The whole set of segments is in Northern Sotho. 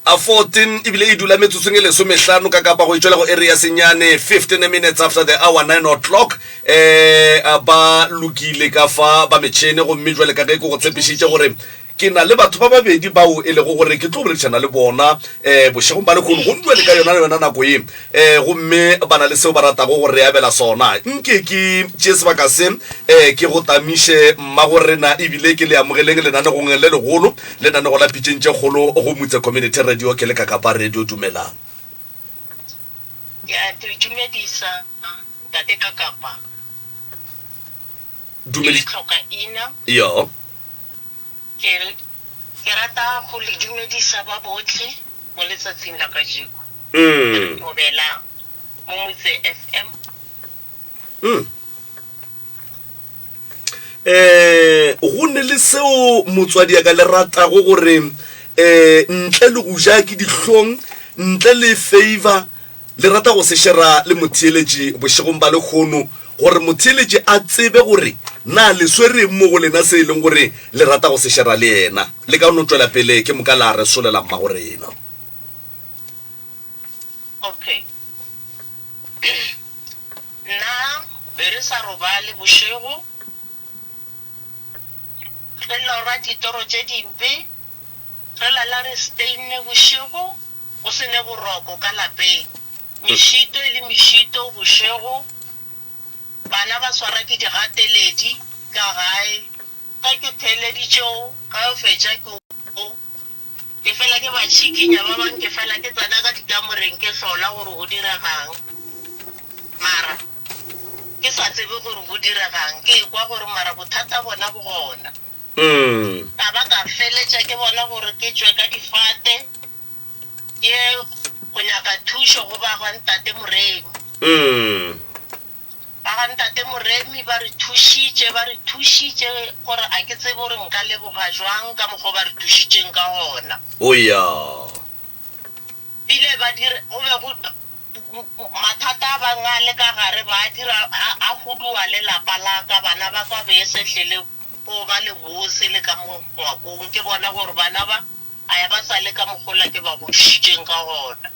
A 14 ebile e dula metsotsong e lesomehlano ka kapa go e tšwela go area senyane 15 minutes after the hour 9 o'clock eh ba lokile ka fa ba metšhene gomme jwale ka ge ke go tshepišitše gore ke na le batho ba babedi bao e lego gore ke tlo boledišana le bona um bošegong ba lekgono go jwale ka yona yona nako ye um gomme ba na le seo ba ratago go re abela sona nke ke tšee sebaka se um ke go tamiše mmagorena ebile ke le amogeleng lenanegong le legolo Lenanego la Pitšeng tše Kgolo go Mutse Community Radio ke le ka Kapa Radio. Dumelang. Ke a te dumedisa ntate ka Kapa. Ke le tlhoka ina. Yo. Ke ke rata go le dumedisa ba botlhe mo letsatsing la kajeko. Mm. Re thobela mo Mutse FM. Mm. Eh, go ne le seo motswadi a ka le ratago gore eh ntle le go ja ke dihlong ntle le favor le rata go se shera le motheeletši bošegong ba lekgono gore motheeletši a tsebe gore na le swereng mo go lena se e leng gore le rata go se shera le yena le ka no tšwela pele ke moka la re solela mmago rena. Okay. Nna be re sa robale bošego, re lora ditoro tše dimpe, re lala re stainne bošego, go se ne boroko ka lapeng, mešito e le mešito bošego, bana ba swara ke digateledi ka gae. Ge ke theeleditše o, ge o fetša ke o. Ke fela ke ba tšhikinya ba bang ke fela ke tsena ka dikamoreng ke hlola gore go diregang. Mara ke sa tsebe gore go diregang, ke ekwa gore mara bothata bona bo gona. Ka ba ka feletša ke bona gore ke tšwe ka difate ke ye go nyaka thušo go ba ga Ntate Moremi. Ba ga Ntate Moremi ba re thušitše, ba re thušitše gore a ke tsebe gore nka leboga jwang ka mokgwa o ba re thušitšeng ka gona. O ya. Bile ba dira, go be go, mathata a bang a le ka gare, ba a dira, a, a huduwa le lapa la ka, bana ba ka be e se hlele go ba le bose le ka mo ngwakong. Ke bona gore bana ba, a ya ba sa le ka mokgola ke ba godišitšeng ka gona.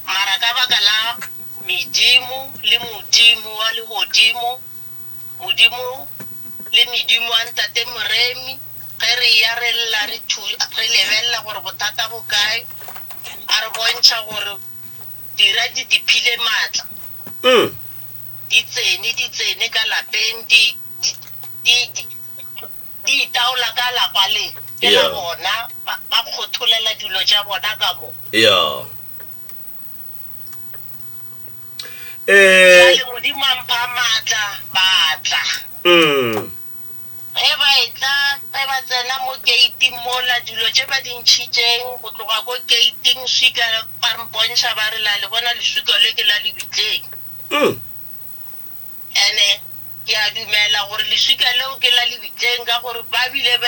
Mara ka baka la medimo le Modimo wa legodimo, Modimo le medimo wa Ntate Moremi, ge re eya re lla re thu, re lebelela gore bothata bo kae, a re bontšha gore dira di di phile maatla, di tsene, di tsene ka lapeng, di, di, di, di, di itaola ka lapa le, ke la bona, ba, ba kgotholela dilo tša bona ka mo. Yeah. Eh. Bjale Modimo a mpha maatla, ba tla. Mm. Ge ba etla, ge ba tsena mo keiting mola, dilo tše ba di ntšhitšeng go tloga ko keiting, swika, ba re mpontšha ba re, La le bona leswika le ke la lebitleng. Mm. Ene ke a dumela gore leswika leo ke la lebitleng, ka gore ba bile ba,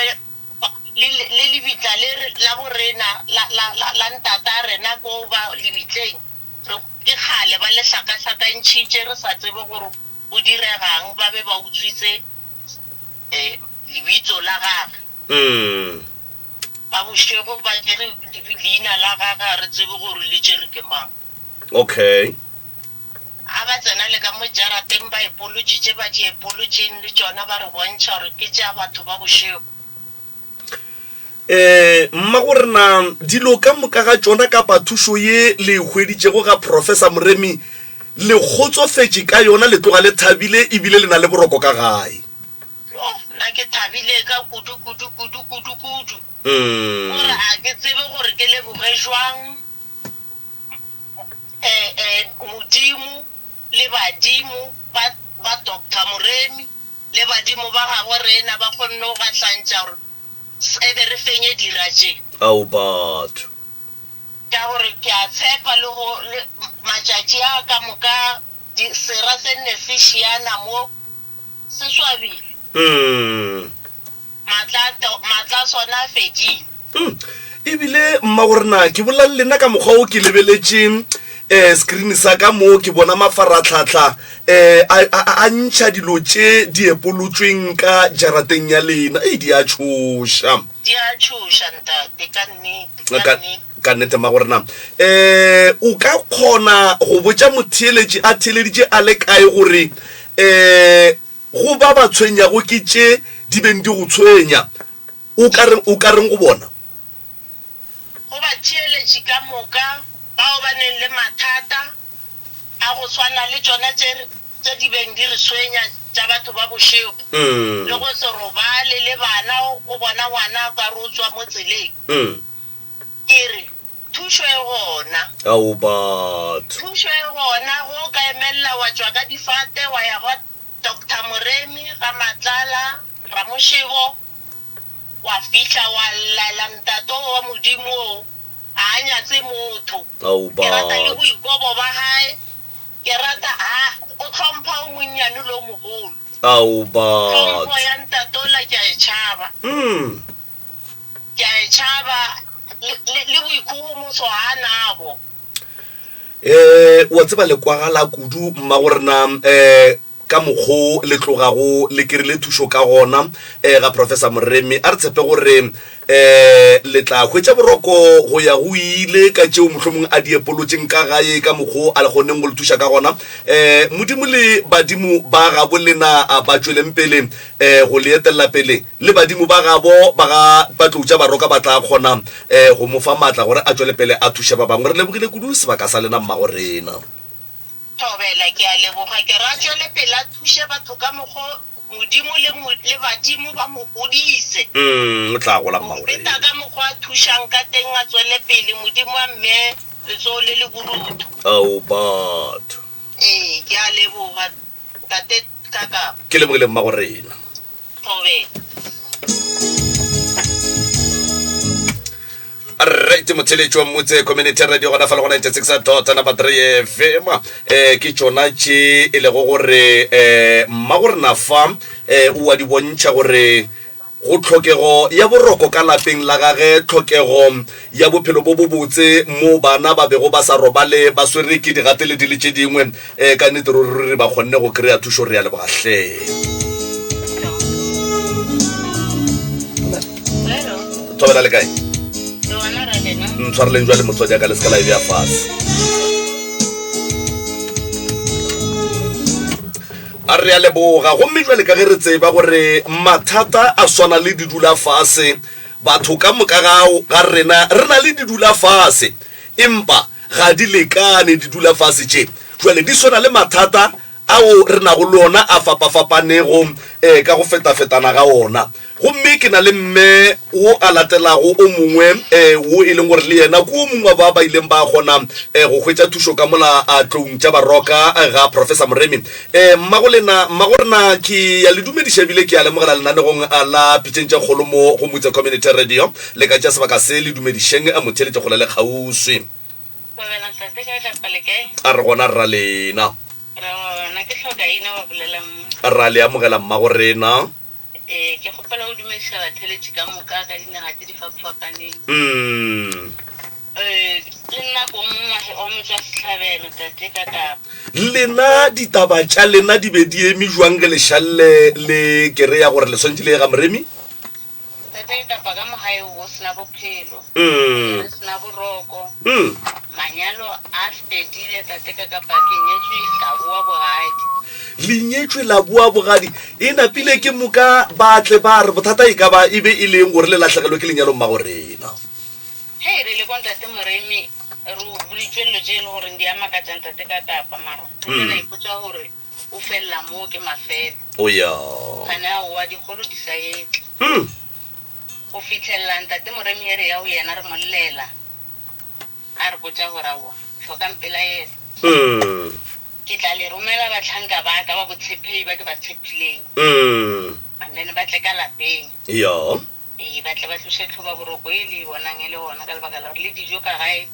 le, le lebitla le re, la borena, la, la, la, la ntata rena ko ba lebitleng, re, ke kgale ba le hlakahlakantšhitše, re sa tsebe gore go diregang, ba be ba utswitse eh, lebitso la gage. Ba bošego ba tšere leina la gage, ga re tsebe gore le tšere ke mang. Okay. A ba tsena le ka mo jarateng ba epolotše tše ba di epolotšeng le tšona ba re bontšha gore ke tša batho ba bošego. Eh, mmagorena, dilo ka moka ga tšona kapa thušo ye le e hweditšego ga Professor Moremi, le kgotsofetše ka yona, le tloga le thabile ebile le na le boroko ka gae? Yoh, nna ke thabile ka kudu, kudu, kudu, kudu, kudu. Gore a ke tsebe gore ke leboge jwang. Modimo le badimo ba, ba Doctor Moremi le badimo ba gabo rena ba kgonne go gahlantša gore e be re fenye dira tše. Ao batho. Ka gore ke a tshepa le go, le, matšatši a ka moka di, sera se nne se šiana mo, se swabile. Matla a to, matla a sona a fedile. Ebile mmagorena ke bolela le lena ka mokgwa o ke lebeletše um um screen sa ka mo ke bona mafaratlhatlha um a, a, a ntšha dilo tše di epolotšweng ka jarateng ya lena. Ei, di a tšhoša. Di a tšhoša, ntate, ka nnete, ka Ka, nnete. ka nnete, mmagorena. Um o ka kgona go botša motheeletši a theeleditše a le kae gore um go ba ba tshwenyago ke tše di beng di go tshwenya, o ka reng, o ka reng go bona? Go batheeletši ka moka bao ba neng le mathata a go swana le tšona tše, tše di beng di re tshwenya tša batho ba bošego, le go se robale le bana, o bona ngwana a ka re o tswa mo tseleng, ke re, thušo e gona. Ao batho. Thušo e gona, ge o ka emelela wa tšwa ka difate wa ya gwa Doctor Moremi, ga Matlala, Ramošebo, wa fihla wa llela Ntate o wa Modimo o, ga a nyatse motho. Ao Ke rata le batho. boikobo ba gae, ke rata ha o hlompha o monnyane le o mogolo. Ao Tlhompho batho. ya Ntate ola ke a e tšhaba. Ke a e tšhaba, le, le, le boikgogomošo ga a nabo. Eh, wa tseba le kwagala kudu mmagorena eh, ka mokgo le tlogago le kerile thušo ka gona eh, ga Professor Moremi. A re tshepe gore eh, le tla hwetša boroko go ya go ile ka tšeo mohlomong a di epolotšeng ka gae ka mokgo a le kgoneng go le thuša ka gona. Eh, Modimo le badimo ba gabo lena a ba tšweleng pele eh, go le etelela pele. Le badimo ba gabo ba ga Batlou tša Baroka ba tla kgona go mo fa maatla gore a tšwele pele a thuše ba bangwe. Re lebogile kudu sebaka sa lena mmago rena. Thobela, ke a leboga. Ke re a tšwele pele a thuše batho ka mokgo Modimo le, le badimo ba mo godise. O tla gola Go mmago feta rena. ka mokgo a thušang ka teng a tswele pele, Modimo a mmee letsogo le le borutho. Ao batho. Ee, ke a leboga Ntate Kakapa. Ke lebogile mmago rena. Thobela. Right, motheletši wa Mmutse Community Radio gona fa le go 96 dot number 3 FM. Eh ke tšona tše e lego gore eh mma gore na fa eh o a di bontšha gore go tlhokego ya boroko ka lapeng la gage, tlhokego ya bophelo bo bobotse mo bana ba bego ba sa robale ba swere ke digateledi le tše dingwe. E, ka nnete ruri ruri ba kgonne go kry-a thušo. Re a leboga hle. Thobela le kae? Ntshwareleng jwale motswadi ya ka le se ka la e bea fase. A re a leboga. Gomme jwale ka ge re tseba gore mathata a swana le didula fase, batho ka moka ga, ga rena re na le didula fase, empa ga di lekane didula fase tše. Jwale di swana le mathata ao re nago le ona a fapafapanego um ka go fetafetana ga ona. Gomme ke na le mme wo a latelago o mongwe um wo e leng gore le yena ke o mongwe wa ba ba ileng ba kgona um go hwetša thušo ka mola tloung tša Baroka ga Professor Moremi. Um mmago lena, mmago rena ke ya le dumediša ebile ke ya lemogela lenanegong la Pitšeng tše Kgolo mo go Mutse Community Radio. Le ka tšea sebaka se le dumedišeng motheeletši kgole le kgauswi. Thobela ntate kae kapa le kae? A re gona rra lena. Re gona, ke hloka ina wa bolela mma. Ra le amogela mmago rena. Ee, ke kgopela go dumediša batheeletši ka moka ka dinaga tše di fapafapaneng. Mm. Ee, le nna ko mongwe wa motšwasehlabelo, tate ka Kapa. Lena ditaba tša lena di be di eme jwang ge le šalle le kereya gore le swantše le ye ga Moremi? Tate Kapa ka mo gae go se na bophelo, re se na boroko, manyalo a fedile tate ka Kapa ke nyetšwe ka boa bogadi. Le nyetšwe la boa bogadi, e napile ke moka ba tle ba re bothata e ka ba e be e le eng gore le lahlegelwe ke lenyalo mmago rena. Hei re le ko ntate Moremi re o boditšwe dilo tše e le goreng di a makatša ntate ka Kapa mara re ile ra ipotša gore O felela moo ke mafelo. O ya. Gane aowa, dikgolo di sa etla. Mm. Go fihlelela Ntate Moremi e re ya go yena re mo llela, a re botša gore aowa, hlokang pelaelo. Mm. Ke tla le romela bahlanka ba ka ba botshephei ba ke ba tshephileng. Mm. And then ba tle ka lapeng. Ya. Ee, ba tle ba tloše tlhobaboroko e le e bonang e le gona ka lebaka la gore le dijo ka gae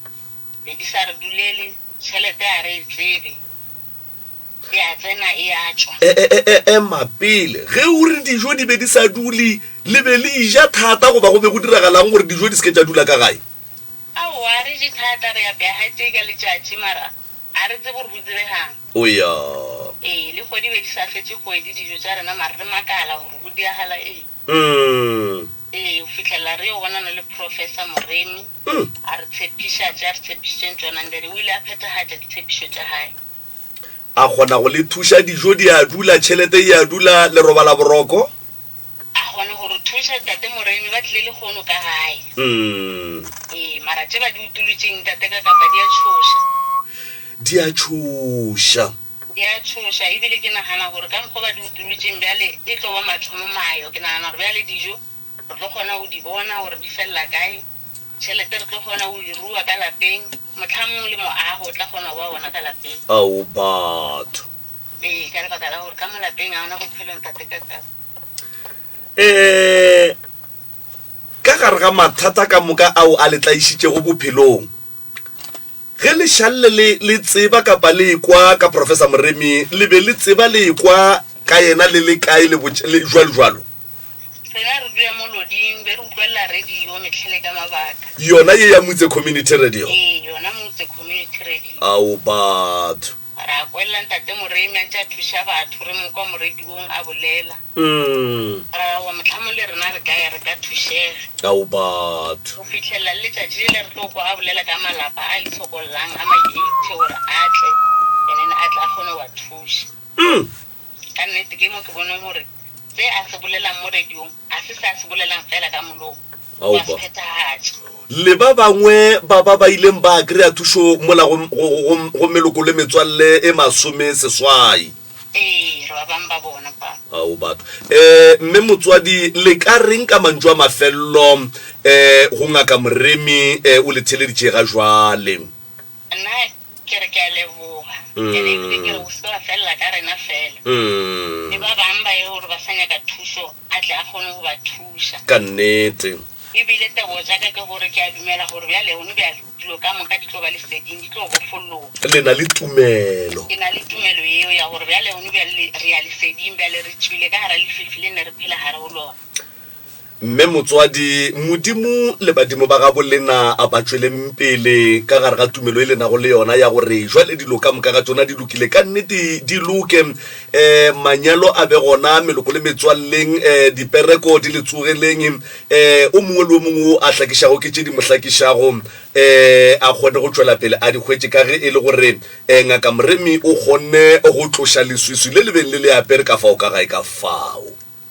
be di sa re dulele, tšhelete ga re e tsebe. E a tsena e a tšwa. E-e-e-e-ema pele. Ge o re dijo di be di sa dule, le be le eja thata goba go be go diragalang gore dijo di se ke tša dula ka gae? Aowa, re je thata, re apea gatee ka letšatši mara A re tsebe gore go diregang. O ya. Ee, le kgwedi be di sa fetše kgwedi dijo tša rena mare re makala gore go diagala eng. Ee, go fihlelela re yo bonana le Professor Moremi, a re tshepiša tše a re tshepišitšeng tšona and then o ile a phethagatša ditshepišo tša gae. A kgona go le thuša, dijo di a dula, tšhelete e a dula, le robala boroko? A kgona go re thuša, Tate Moremi, ba tlile lehono ka gae. Ee, mara tše ba di utolotšeng, Tate Kakapa, di a tšhoša. Di a tšhoša. Di a tšhoša, ebile ke nagana gore ka mokgwa ba di utolotšeng bjale e tlo ba mathomomayo. Ke nagana gore bjale dijo re tlo kgona go di bona gore di felela kae, tšhelete re tlo kgona go e rua ka lapeng, mohlamongwe le moago o tla kgona go ba gona ka lapeng. Ao batho. Ee, ka lebaka la gore ka mo lapeng ga gona bophelo Ntate Kakapa. Um ka gare ga mathata ka moka ao a le tlaišitšego bophelong, Ge le šalle le, le tseba kapa le ekwa ka Professor Moremi, le be le tseba le ekwa ka yena le le kae le botš, le jwalo jwalo? Rena re dula mo loding, be re utlwelela radio mehlele ka mabaka. Yona ye ya Mutse Community Radio? Ee, yona Mutse Community Radio. Ao batho. Ra kwelela Ntate Moremi a ntše a thuša batho, re mo kwa mo radiong a bolela. Ra re aowa mohlamong le rena re ka ya re ka thušega. Ao batho. Go fihlelela le letšatši le le re tlo kwa a bolela ka malapa a itshokollang a ma-eighty gore a tle and then a tle a kgone go ba thuša. Ka nnete ke mo ke boneng gore se a se bolelang mo radiong a se se a se bolelang fela ka molomo, o a se phethagatša. Le ba bangwe ba ba ba ileng ba kry-a thušo mola go, go, go, go meloko le metswalle e masomeseswai. Ee, re ba bang ba bona, papa. Ao batho. Eh, mme motswadi, le ka reng ka mantšu a mafello eh, go Ngaka Moremi eh, o le theleditše ga jwale? Nna ke re ke a leboga. Ene ebile ke re o se ke wa felela ka rena fela. Le ba bang ba e gore ba sa nyaka thušo a tle a kgone go ba thuša. Ka nnete. Ebile tebogo tša ka ke gore ke a dumela gore bjale gone bjale dilo ka moka di tlo ba leseding, di tlo bofologa. Le na le tumelo. Ke na le tumelo yeo ya gore bjale gone bjale re ya leseding, bjale re tšwile ka gara lefifi le ne re phela gare go lona. Mme motswadi, Modimo le badimo ba gabo lena a ba tšweleng pele ka gare ga tumelo e le nago le yona ya gore jwale dilo ka moka ga tšona di lokile. Ka nnete di loke. Um manyalo a be gona, meloko le metswalleng, um dipereko di le tsogeleng, um o mongwe le o mongwe wo a hlakišago ke tše di mo hlakišago, um a kgone go tšwela pele a di hwetše ka ge e le gore um Ngaka Moremi o kgonne go tloša leswiswi le le beng le le apere ka fao ka gae ka fao.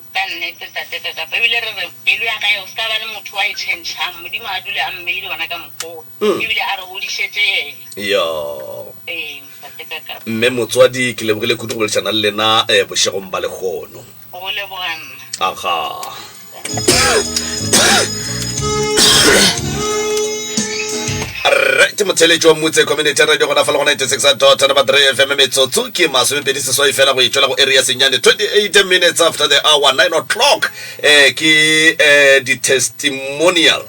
Ka nnete, Tate Kakapa. Ebile re re, pelo ya gae, go se ka ba le motho wa e tšhentšhang. Modimo a dule a mmeile gona ka mokgwa wo, ebile a re godišetše yena. Ya. Ee, Tate Kakapa. Mme motswadi, ke lebogile kudu go boledišana le lena bošegong ba lehono. Go leboga nna. Aga. Rre ke motheletši wa Mutse Community Radio gona fa le go 96.3 FM metsotso ke masomepedi seswai fela go etšwela go area senyane 28 minutes after the hour 9 o'clock eh, ke eh, di-testimonial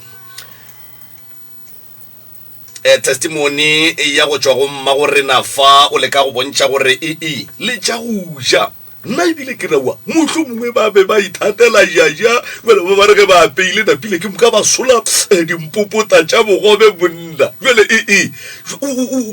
eh, testimony ya go tšwa go mma go rena fa o leka go bontšha gore ee le tša go ja Nna ebile ke raua, mohlomongwe ba be ba ithatela jaja, bjale ba ba re ge ba apeile napile ke moka ba sola eh, dimpopota tša bogobe monna. Bjale ee,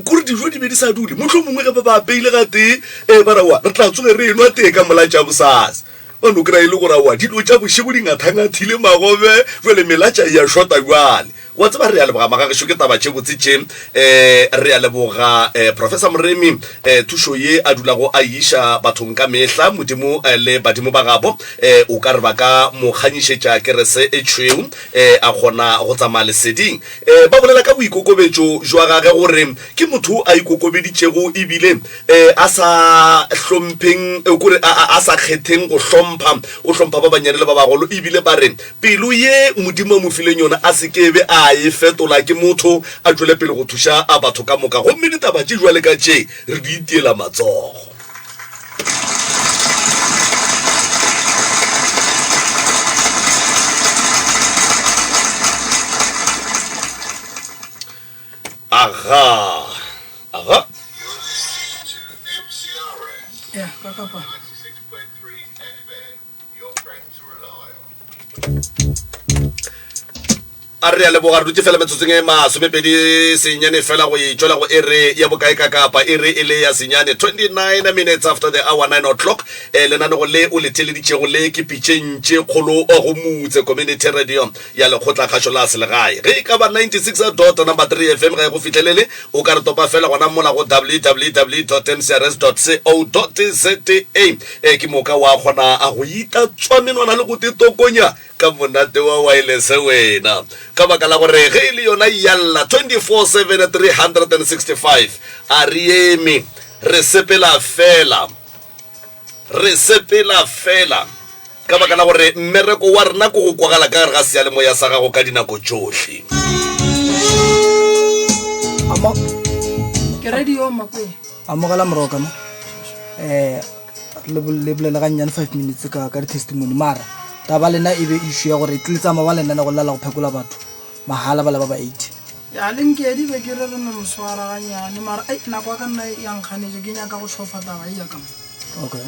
kore dijo di be di sa dule, mohlomongwe ge ba ba apeile gatee eh, ba raua re tla tsoge re enwa tee ka molatša bosasa. Ba no kry-a e le gore aowa dilo tša bošego di ngathangathile magobe, bjale melatša e a shota bjale. Wa tseba, re a leboga magagešo, ke taba tše botse tše. Eh, re a leboga eh, Professor Moremi, eh, thušo ye a dulago a e iša bathong ka mehla. Modimo eh, le badimo ba gabo eh, o ka re ba ka mo kganyišetša kerese e tšhweu eh, a kgona go tsamaya leseding. Eh, ba bolela ka boikokobetšo jwa gage gore ke motho a ikokobeditšego ebile eh, a sa hlompheng, eh, kore a, a, a sa kgetheng go hlompha, o hlompha ba banyane le ba bagolo ebile ba re Pelo ye Modimo a mo fileng yona a se ke be a e fetola ke motho, a tšwele pele go thuša a batho ka moka. Gomme ditaba tše bjale ka tše re di itiela matsogo. Aga. Aga. Ya, ka kapa. A re a leboga, re dutše fela metsotsong e masomepedi senyane fela go e tšwela go ere ya bokae ka kapa ere e le ya senyane, 29 minutes after the hour 9 o'clock. E, lenanego le o le theleditšego le ke pitšeng tše kgolo go Mutse Community Radio ya Lekgotlakgašo la Selegae. Ge e ka ba 96 dot number 3 FM ga e go fihlelele, o ka re topa fela gona mola go www dot mcrs dot co dot za. E, ke moka wa kgona go itatswa menwana le go titokonya Ka monate wa waelese wena. Ka baka la gore ge e le yona ya lla 24/7 365, a re eme, re sepela fela, re sepela fela. Ka baka la gore mmereko wa rena ke go kwagala ka gare ga seyalemoya sa gago ka dinako tšohle. Amo Ke radio Makweng. Amogela moroka mo. Eh le bolele gannyane 5 minutes ka ka di-testimony mara taba lena e be issue ya gore tle tsamaya ba lenane go lela go phekola batho mahala ba le ba ba 80. Ya le nkedi be ke re re no mo swara ganyane mara ai nako ya ka nna ya nkganetše ke nyaka go tšhofa taba e ya ka mo. Okay.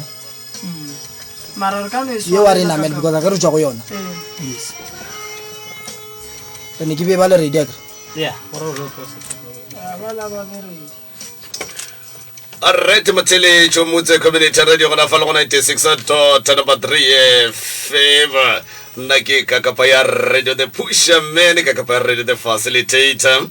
Mara re ka no e Ye wa re namela because a ke re tšwa go yona. Ee. Yes. Re ne ke be ba le ready akere. Yeah, gore o re o se. Ya ba la ba be ready. Alright, motheletšo Motse Community Radio gona fa le go 96 dot number 3 FM. Nna ke kakapa ya Radio the Pusher Man, kakapa ya Radio the Facilitator.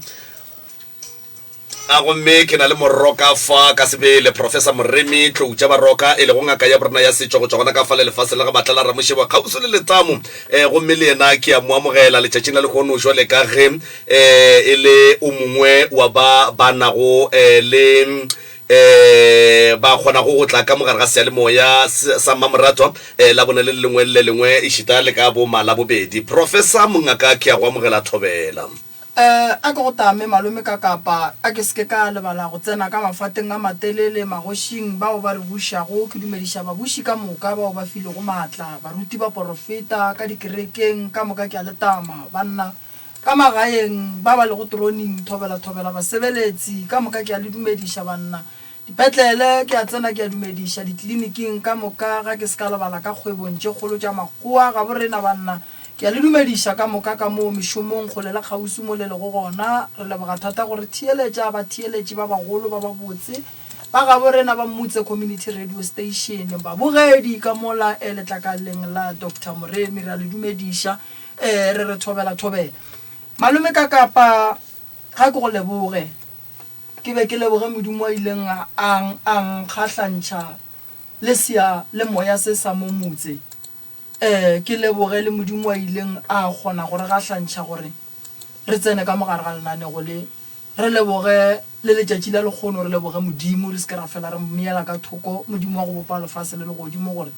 A gomme ke na le moroka fa ka sebele Professor Moremi Tlou tša Baroka e lego ngaka ya borena ya setšo go tšwa gona ka fa le lefase la ga Matlala Ramošebo kgauswi le Letamo. Eh, gomme le yena ke a mo amogela letšatšing la lehono jwale ka ge eh, e le o mongwe wa ba ba nago eh, le eh, ba kgonago go tla ka mogare ga seyalemoya sa mmamoratwa eh, la bone le lengwe le le lengwe ešita le ka bo malabobedi. Professor mongaka ke a go amogela thobela. Eh, a ke go tame malome ka kapa, a ke se ke ka lebala go tsena ka mafateng a matelele magošing bao ba re bušago, ke dumediša babuši ka moka bao ba filwego maatla, baruti baporofeta ka dikerekeng ka moka ke a le tama, banna ka magaeng ba ba lego troning, thobela thobela basebeletsi ka moka ke a le dumediša, banna dipetlele ke a tsena ke a dumediša, ditleliniking ka moka ga ke se ka lebala ka kgwebong tše kgolo tša makgowa gaborena banna Ke a le dumediša ka moka ka moo mešomong kgole le kgauswi mo le lego gona. Re leboga thata go re theeletša, batheeletši ba bagolo ba babotse ba gabo rena ba Mmutse Community Radio Station, babogedi ka mola e letlakaleng la Doctor Moremi, re a le dumediša, e re re thobela thobela. Malome ka kapa ga ke go leboge, ke be ke leboge Modimo a ileng a a nkgahlantšha le sea le moya se sa mo motse. Ee, ke leboge le Modimo a ileng a kgona go re gahlantšha gore re tsene ka mo gare ga lenanego le. Re leboge le letšatši la lekgono, re leboge Modimo, re se ke ra fela re mmeela ka thoko Modimo wa go bopa lefase le legodimo gore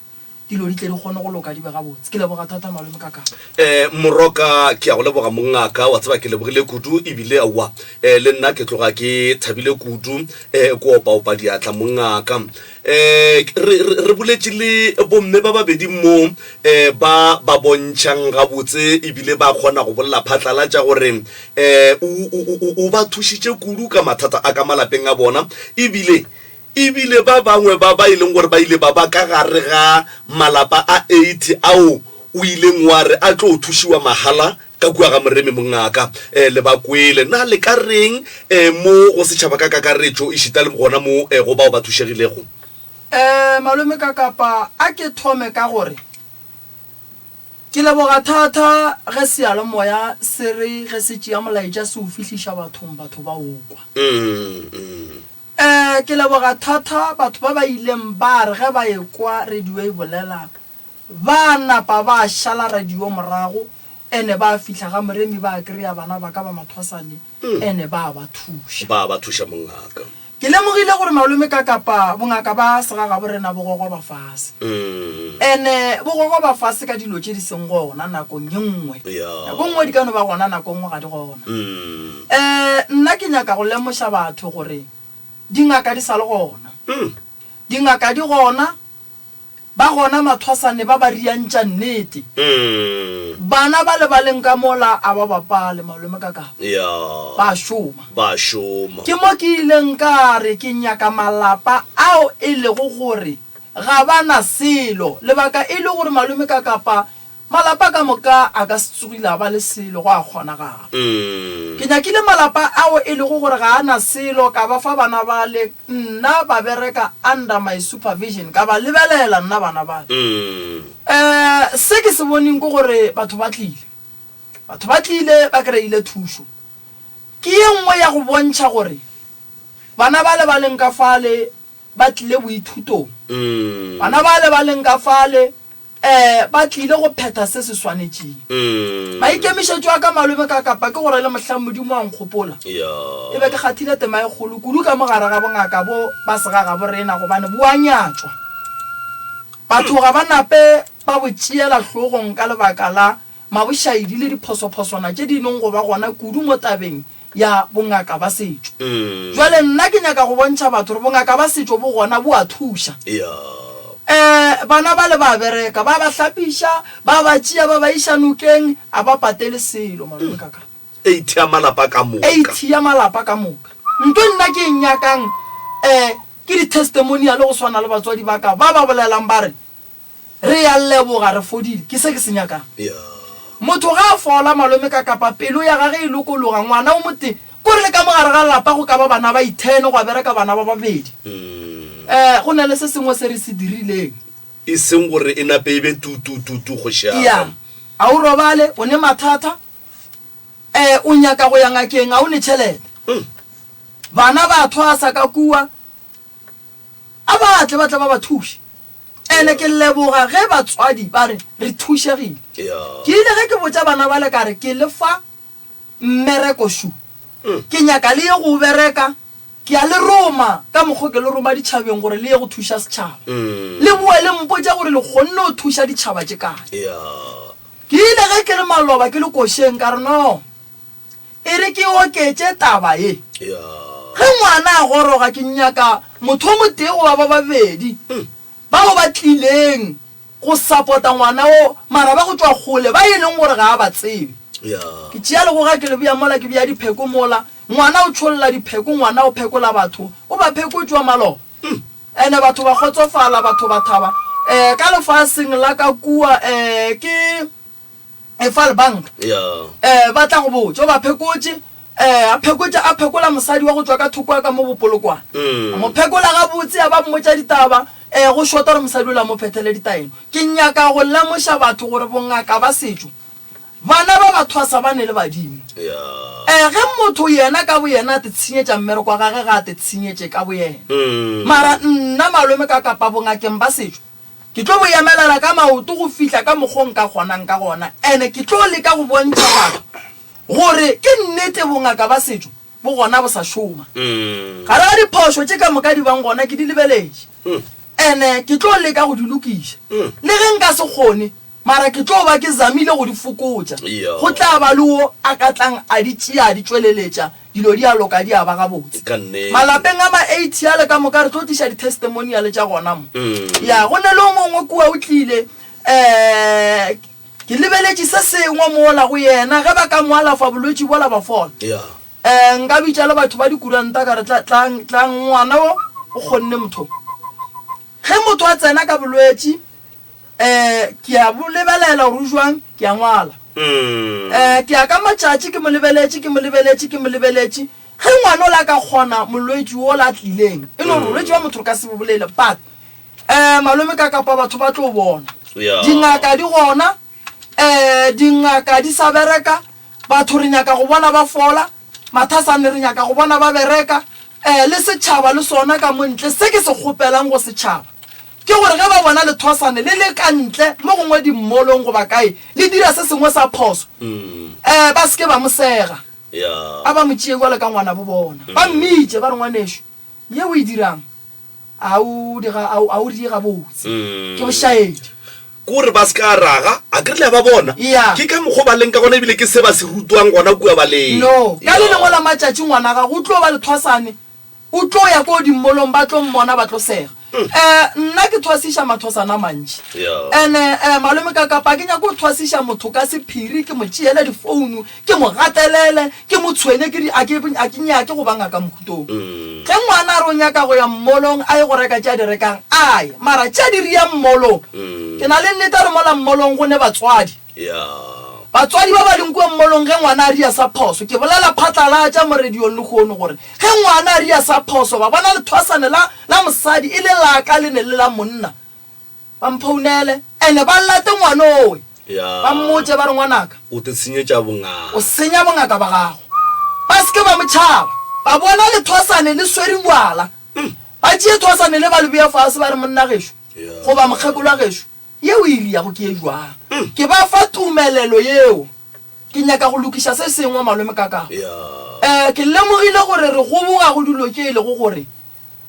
dilo di tle di kgone go loka di be gabotse. Ke leboga thata malome ka ka. Eh, Moroka, ke a go leboga mongaka, wa tseba ke lebogile kudu ebile aowa, eh, le nna ke tloga ke thabile kudu, eh, ko opaopa diatla mongaka. Eh, re, re, re boletše le bomme ba babedi mo eh, ba ba bontšhang gabotse ebile ba kgona go bolela phatlalatša gore eh, o, o, o, o ba thušitše kudu ka mathata a ka malapeng a bona ebile ebile ba bangwe ba ba e leng gore ba ile ba ba ka gare ga malapa a 80 ao o ileng wa re a tlo thušiwa mahala Ka kua ga Moremi mongaka, eh, le ba kwele. Na le ka reng, eh, mo go setšhaba ka kakaretšo, ešita le gona mo, eh, go bao ba thušegilego? Eh, malome ka kapa, a ke thome ka gore ke leboga thata ge seyalemoya se re ge se tšea molaetša se o fihliša bathong, batho ba o kwa. Eh, ke leboga thata batho ba ba ileng ba re ge ba ekwa radio e bolela Ba napa ba šala radio morago ene ba fihla ga Moremi ba kreya bana ba ka ba mathwasane ene ba ba thuša. Ba ba thuša mongaka. Ke lemogile gore malome ka kapa bongaka ba segagabo rena bo gogoba fase. Ene bo gogoba fase ka dilo tše di seng gona nakong ye nngwe. Nako nngwe di ka no ba gona nako nngwe ga di gona. Nna ke nyaka go lemoša batho gore dingaka di sa le gona. Dingaka di gona. Ba gona mathwasane ba ba riantša nnete. Bana ba le ba leng ka mola a ba bapale, malome ka ka. Ba šoma. Ba šoma. Ke mo ke ileng ka re ke nyaka malapa ao e lego gore ga ba na selo, lebaka e le gore malome ka kapa. Malapa ka moka a ka se tsogile a ba le selo, go a kgonagala. Ke nyakile malapa ao e lego gore ga a na selo, ka ba fa bana bale, nna ba bereka under my supervision, ka ba lebelela nna bana bale. Um se ke se boneng ke gore batho ba tlile, batho ba tlile ba kry-ile thušo. Ke ye nngwe ya go bontšha gore bana bale ba leng ka fale ba tlile boithutong, bana bale ba leng ka fale Ee, ba tlile go phetha se se swanetšeng. Maikemišetšo a ka malome ka kapa ke gore le mohlang Modimo a nkgopola, e be ke kgathile tema e kgolo kudu ka mo gare ga bongaka bo ba segagabo rena gobane bo a nyatšwa. Batho ga ba nape ba bo tšeela hlogong ka lebaka la mabošaedi le diphosophoswana tše di nong go ba gona kudu mo tabeng ya bongaka ba setšo. Bjale nna ke nyaka go bontšha batho gore bongaka ba setšo bo gona, bo a thuša. Um bana bale ba bereka, ba ba hlapiša, ba ba tšea ba ba iša nokeng, a ba patele selo malome ka ka. 80 ya malapa ka moka. 80 ya malapa ka moka. Nto nna ke e nyakang um ke di-testimonial go swana le batswadi ba ka ba ba bolelang ba re, Re a leboga, re fodile. Ke se ke se nyakang. Motho ge a fola, malome ka kapa pelo ya gage e lokologa, ngwana o motee, kore le ka mo gare ga lapa go ka ba bana ba ithene, gwa bereka bana ba babedi. Um go na le se sengwe se re se dirileng. E seng gore e nape e be tu, tu, tu, tu, kgoši ya Ya. ka. A o robale, o ne mathata, um o nyaka go ya ngakeng, a o ne tšhelete. Bana ba thwasa ka kua, a ba tle ba tle ba ba thuše. Ene ke leboga ge batswadi ba re re thušegile. Ke ile ge ke botša bana bale ka re ke le fa mmereko šu. Ke nyaka le ye go o bereka, ke a le roma ka mokgo ke le roma ditšhabeng gore le ye go thuša setšhaba. Le boe le mpotše gore le kgonne go thuša ditšhaba tše kae. Ke ile ge ke le maloba ke le košeng ka re no e re ke oketše taba ye. Ge ngwana a goroga ke nyaka motho o motee goba ba babedi bao ba tlileng go sapota ngwana wo mara ba go tšwa kgole ba e leng gore ga a ba tsebe. Ke tšea legoga ke le bea mola ke bea dipheko mola, ngwana o tšholla dipheko, ngwana o phekola batho, o ba phekotšwa maloba. Ene batho ba kgotsofala, batho ba thaba. Um ka lefaseng la ka kua um ke. Efa lebanka. Yeah. Eh, ba tla go botša, o ba phekotše, eh, a phekotša, a phekola mosadi wa go tšwa ka thoko ya ka mo bopolokwane. Mm. A mo phekola gabotse, a ba mmotša ditaba, eh, go šota gore mosadi ola mo phethele ditaelo. Ke nyaka go lemoša batho gore bongaka ba setšo, bana ba ba thwasa ba ne le badimo. Yeah. Eh, ge motho yena ka boyena a te tshenyetša mmereko wa gage, ga a te tshenyetše ka boyena. Mm. Mara nna malome ka kapa bongakeng ba setšo, Ke tlo bo emelela ka maoto go fihla ka mokgo nka kgonang ka gona, ene ke tlo leka go bontšha batho gore ke nnete bongaka ba setšo bo gona bo sa šoma. Gare ga diphošo tše ka moka di bang gona ke di lebeletše, ene ke tlo leka go di lokiša. Le ge nka se kgone, mara ke tlo ba ke zamile go di fokotša. Go tla ba le wo a ka tlang a di tšea a di tšweleletša Dilo di a loka, di a ba gabotse. Ka nnete. Malapeng a ma-eighty ale ka moka re tlo tliša di-testimonial tša gona mo. Ya, go ne le o mongwe kua o tlile, um ke lebeletše se sengwe mola go yena, ge ba ka mo alafa bolwetši bola ba fola. Ya. Um nka bitša le batho ba dikuranta ka re, Tla, tlang, tlang, ngwana wo o kgonne motho. Ge motho a tsena ka bolwetši, um ke a bo lebelela gore o jwang, ke a ngwala. Um ke ya ka matšatši ke mo lebeletše, ke mo lebeletše, ke mo lebeletše. Ge ngwana ola a ka kgona molwetši wola a tlileng, e no gore bolwetši bja motho re ka se bo bolele, but um malome ka kapa batho ba tlo bona. Dingaka di gona, um dingaka di sa bereka, batho re nyaka go bona ba fola, mathasane re nyaka go bona ba bereka, um le setšhaba le sona ka mo ntle. Se ke se kgopelang go setšhaba Ke gore ge ba bona lethwasane le le ka ntle mo gongwe dimmolong goba kae le dira se sengwe sa phoso, um ba se ke ba mo sega. A ba mo tšee bjalo ka ngwanabo bona. Ba mmitše ba re, Ngwanešo, ye o e dirang a o di ga, a o die gabotse. Ke bošaedi. Ke gore ba se ka raga, a ke re le a ba bona? Ke ka mokgwa o ba leng ka gona ebile ke se ba se rutwang gona kua baleng. No. Ka le lengwe la matšatši ngwana gago o tlo ba lethwasane. O tlo ya ko dimmolong ba tlo mmona ba tlo sega. Eh nna ke thwasiša mathwasana a mantši. Ene eh malome ka kapa ke nyake go thwasiša motho ka sephiri ke mo tšeele difounu ke mo gatelele ke mo tshwenye ke di a ke a ke nyake go ba ngaka mohutong. Ge ngwana a re o nyaka go ya mmolong a ye go reka tše a di rekang a ye mara tše a di riyang mmolong ke na le nnete a re mola mmolong go ne batswadi. Ya. Batswadi ba ba leng kua mmolong ge ngwana a ria sa phoso, ke bolela phatlalatša mo radiong lehono gore ge ngwana a ria sa phoso ba bona lethwasane la la mosadi e le la ka le ne le la monna, ba mphounele ene ba late ngwana owe Ya. ba mmotše ba re ngwanaka O te senyetša bongaka. o senya bongaka ba gago. Ba se ke ba mo tšhaba, ba bona lethwasane le swere bjala, ba tšee thwasane le ba le bea fase ba re monna gešo Ya. goba mokgekolo wa gešo Yeo e riago ke ye jwang? Ke ba fa tumelelo yeo. Ke nyaka go lokiša se sengwe, Malome Kakao. Eh, ke lemogile gore re goboga go dilo tše e lego gore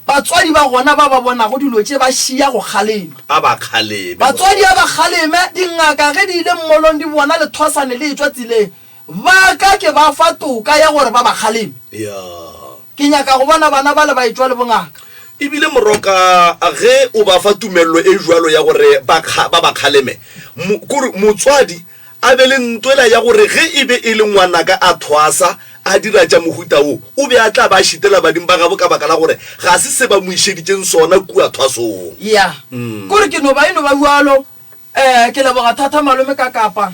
batswadi ba gona ba ba bonago dilo tše ba šia go kgalema. A ba kgaleme. Batswadi a ba kgaleme. Dingaka ge di ile mmolong di bona lethwasane le etšwa tseleng, ba ka ke ba fa toka ya gore ba ba kgaleme. Ke nyaka go bona bana bale ba etšwa le bongaka. E bile moroka ge o ba fa tumello e bjalo ya gore ba, ba ba kgaleme, mo, kore motswadi a be le ntwela ya gore ge e be e le ngwanaka a thwasa a dira tša mohuta wo, o be a tla ba a šitela badimo ba gabo ka baka la gore ga se se ba mo išeditšeng sona kua thwasong. Ya, kore ke no ba e no ba bjalo. Eh, ke leboga thata malome ka Kapa.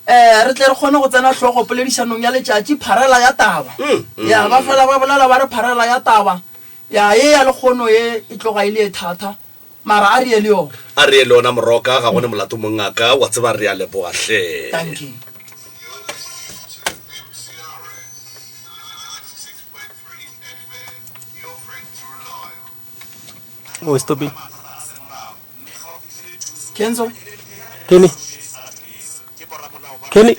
Ee, re tle re kgone go tsena hlogo poledišanong ya letšatši, pharela ya taba. Ya, ba fela ba bolela ba re pharela ya taba. Ya, ye ya lekgono ye e tloga e le ye thata, mara a re ye le yona. A re ye le yona Moroka, ga go ne molato mongaka, wa tseba re a leboga hle. Dankie. Oh, stop it. Kenzo? Kenny. Kenny.